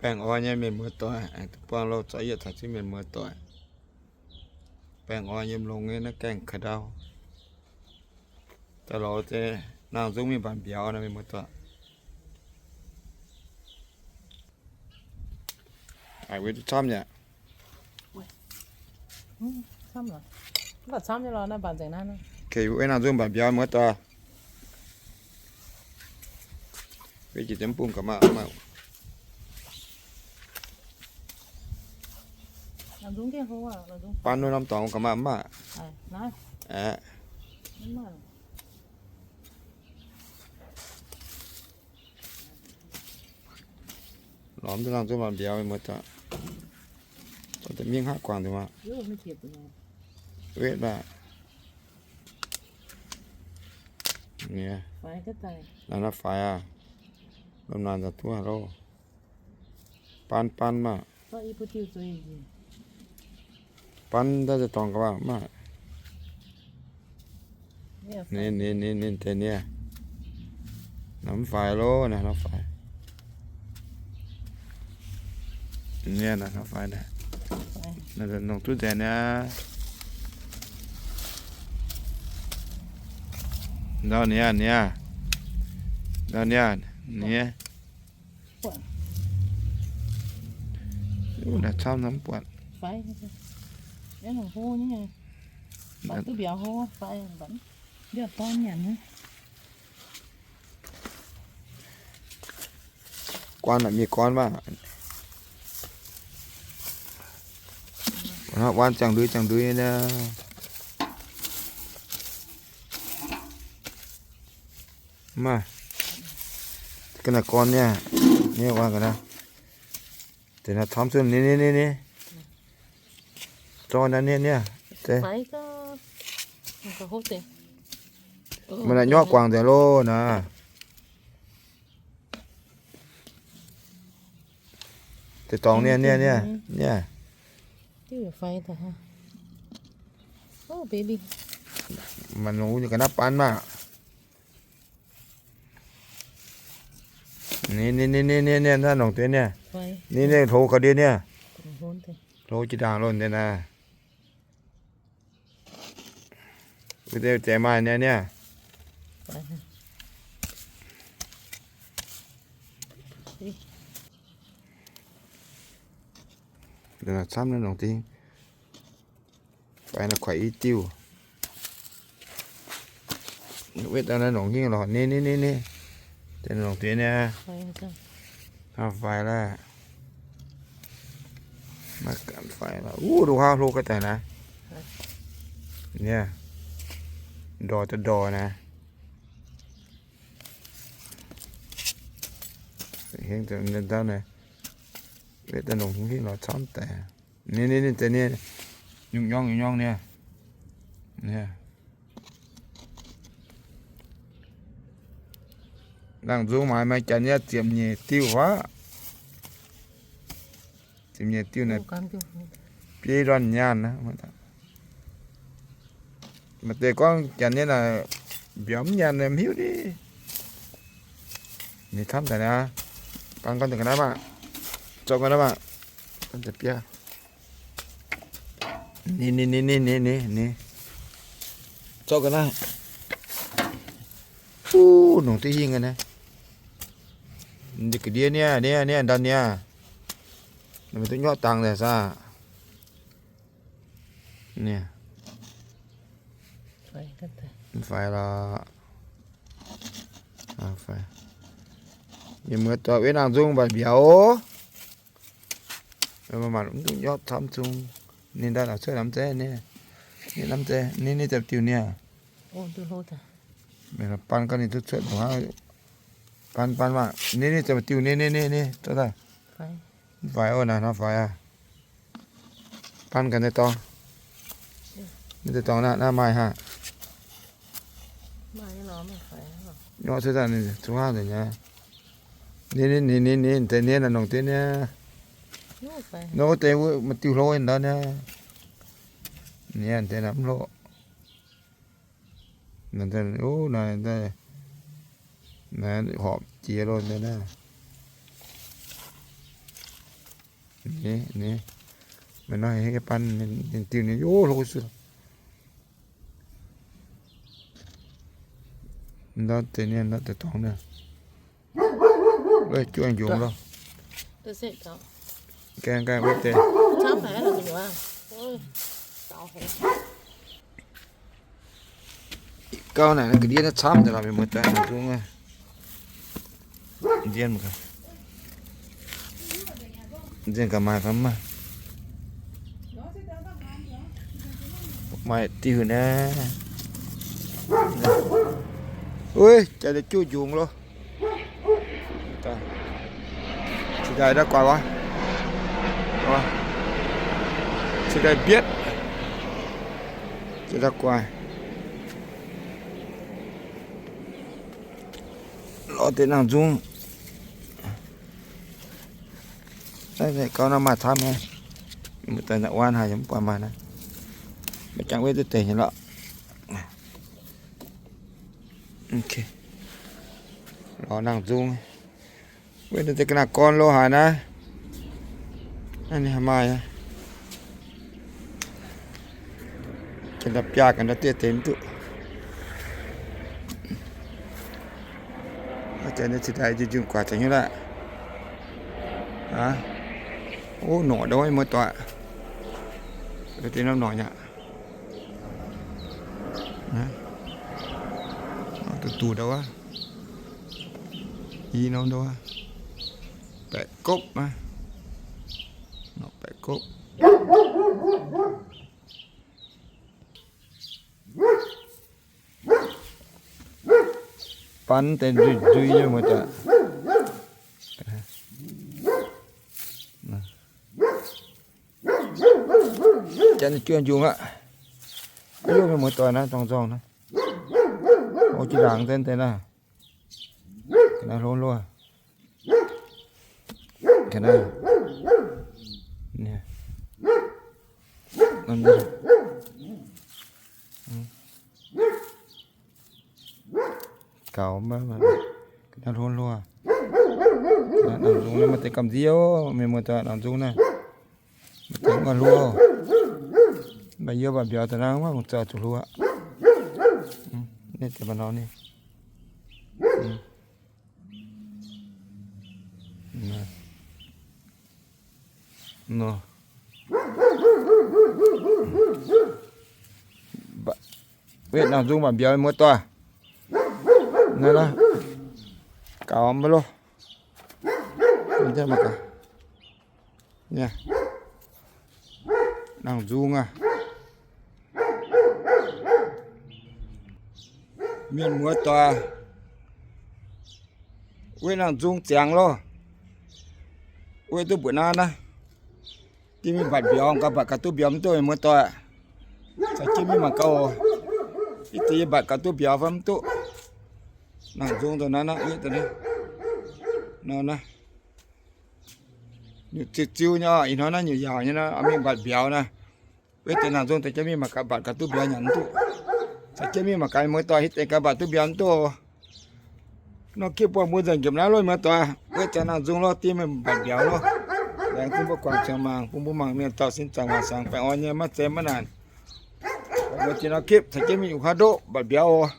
Baengh orn nyei mienh muoz doic, aengx duqv buangh loh zorqv yietc taux jienv mienh muoz doic. Baengh orn yiem longx nyei naaiv gaengh ka'ndau. Daaih lorz deix nangh nzung mingh mbatc mbiauz naaiv mienh muoz doic. Aa, weic duqv camv yaac. Weic nangh nzung mbatc mbiauz muoz doic. Weic jiex mv bung gaax maah. Baan norm dorngx gaax maah, mv maah. Aeqv. Lorz duqv nangh nzung mbatc mbiauz muoz doic. Mingh haav guangc deix maah. Wetv maah. Naaiv faix aqv. Lomh naanc za'gengh duqv loh. Baan baan maah. Baan daaih dorngx gaax maah, mv maah. Ninh, ninh, ninh, ninh deix niaa. Naaiv mv faix loh, naaiv faix. Niaa, naaiv faix naaiv. Naaiv nongc duqv nzengc niaa. Ndau niaa, niaa. Ndau niaa, niaa. Naaiv camv naaiv mv buatc. Guaan naaic mienh gorn maah. Waan ziangh ndui ziangh ndui nyei. Maaih ga'naaiv gorn nyei, nyei waan ga'naaiv. Deix naaiv camv zunv ni, ni, ni, ni. Zorqv naaiv niaa, niaa. Maaih naaiv nyorqv guangc nzengc loh naaiv. Deix dorngx niaa, niaa, niaa, niaa. Maaih longx nyei ga'naaiv baan maah. Ni, ni, ni, ni, ni, ni, naaiv nongc deix niaa. Ni, ni, hlo ga'ndiev niaa. Hlo jiex ndaangc loh deix naaiv. Wuov deix maaih niaa, niaa. Camv naaiv nongc deix. Faix naaiv kuaaic i diuh. Wetv daaih naaiv nongc hingv lorqc. Ni, ni, ni, ni. Deix nongc deix niaa. Hnangv faix laeh. Maiv ganh faix lorqc. Wuov, duqv huaav hlo ga'daic naaiv. Niaa. Ndorh daaih ndorh naaiv. Hingv daaih naaiv. Wetv daaih nongc hingv lorqc camv daic. Ni, ni, ni, deix ni. Nyungc nyorng, nyungc nyorng niaa. Nangh nzung maaiz maaih janx nyei ziepc nyeic diuh aqv. Ziepc nyeic diuh naaic biei nduanh nyaanh aqv. Maaih deix gorngv janx nyei naaic mbiauz mv nyaanh naaic mv hiuv ni. Ninh camv daaih naaiv. Baan gorn deix ga'naaiv maah. Zorqv ga'naaiv maah. Ni, ni, ni, ni, ni, ni. Zorqv ga'naaiv. Wuov, nongc duqv hingh ga'naaiv. Ninh ga'ndiev niaa, niaa, niaa, ndau niaa. Ninh maiv duqv nyorqv dangx daaih saah. Niaa. Mv faix lorqc. Mienh muoz doic, wetv nangh nzung mbatc mbiauz oc. Mv duqv nyorqv camv zung. Ninh ndau naaic cuotv lamh zeiv niaa. Ninh lamh zeiv, ninh, ninh ziepc diuh niaa. Baan gau ninh duqv cuotv hnangv. Baan, baan maah. Ninh, ninh ziepc diuh, ninh, ninh, ninh, ninh, zorqv daaih. Mv faix oc, naaiv hnangv faix aqv. Baan ganh deix dorngx. Naaiv deix dorngx naaiv, naaiv maaih hnangv. Nyorqv cuotv daaih ninh zuqc hnangv nzengc nyei. Ninh, ninh, ninh, ninh, ninh deix niaa, naaiv nongc deix niaa. Nongc deix wuov maaih diuh hlo ndau niaa. Niaa deix naaiv mv hlo. Naaiv, naaiv horpc jiex loh naaiv. Ninh, ninh, meih nor hengx ban ninh diuh ninh yov hlo suh. Ndau deix nian, ndau deix dorngx nian. Juov njongx loh. Gaengh gaengh wuov deix. Gauv naaic ga'ndiev naaiv camv deix lorqc, mienh muoz-doic, nzung aqv. Nzien, nzien gaax maaih gaax maah. Maaih diuh naaiv. Uiv, jaax deix juov njongx loh. Cingx daaih ndau guaax wuov. Cingx daaih mbietv. Cingx ndau guaax. Lorz deix nangh nzung. Gauv naaiv maaih camv nyei. Muoz-doic, naaiv wuov haaix yaac mv buatc maaih naaiv. Maiv jangx wetv duqv deix nyei lorqc. Lorz nangh nzung. Wetv deix ga'naaiv gorn lo haaix naaiv. Naaiv ninh haih maaih. Janx daaih biaa ga'naaiv diev deix mv duqv. Jaax deix cingx daaih njunh njunh guaax za'gengh nyei lorqc. O, norqc ndau wuov, muoz-doic. Deix norm norqc nyei aqv. Duqv duqv ndau wuov. I norm ndau wuov. Baeqc gopv aqv. Norqc baeqc gopv. Ban deix nzuih nzuih nyei, muoz-doic. Janx juov njungh aqv. Aa, yie mienh muoz-doic naaiv, dorngx nzorng naaiv. O, jiex ndaangc nzen deix naaiv. Ga'naaiv hlo hlo. Ga'naaiv. Gaux maiv, ga'naaiv hlo hlo. Nangc nzung naaiv maaih deix gamh nziev, mienh muoz-doic, nangc nzung naaiv. Maaih deix mv hlo. Mv baac yie mbatc mbiauz daaih naaiv mv baac zoux zuqc hlo aqv. Ninh deix mv nor ninh. Nor. Wetv nangc nzung mbatc mbiauz, muoz-doic. Naaiv, gaux mv loh. Nangc nzung aqv. Mienh muoz-doic, wetv nangc nzung ziangx loh. Wetv duqv mbuoqc naaiv naaiv. Jiex mingh mbatc mbiauz, gauh mbatc gaax duqv mbiauz mv duqv, mienh muoz-doic. Caux jienv mingh mangc gaax oc. Ih deix yie mbatc gaax duqv mbiauz fai mv duqv. Nangc nzung daaih naaiv naaiv, nor naaiv. Nyutc ziuh ziuh nyei oc. Ih hnoi naaiv nyutc yaauc nyei naaiv, mingh mbatc mbiauz naaiv. Wetv deix nangc nzung daaih jienv mingh mangc gaax mbatc gaax duqv mbiauz nyanc mv duqv. Caux jienv mingh mangc gaax, mienh muoz-doic, hitv deix gaax mbatc duqv mbiauz mv duqv oc. Nor gipv buangh mbuo nzengc njiepc naaiv loh, mienh muoz-doic. Wetv deix nangc nzung loh, diev mingh mbatc mbiauz loh. Laengz zingh mbuo guangc ziangx mangc, bun mbuo mangc mienh dauh sin zaangc waac sangx baengh orn nyei, maiv zeiz maiv naanc. Mbuo jiex nor gipv caux jienv mingh ih hnoi ndoqv mbatc mbiauz oc.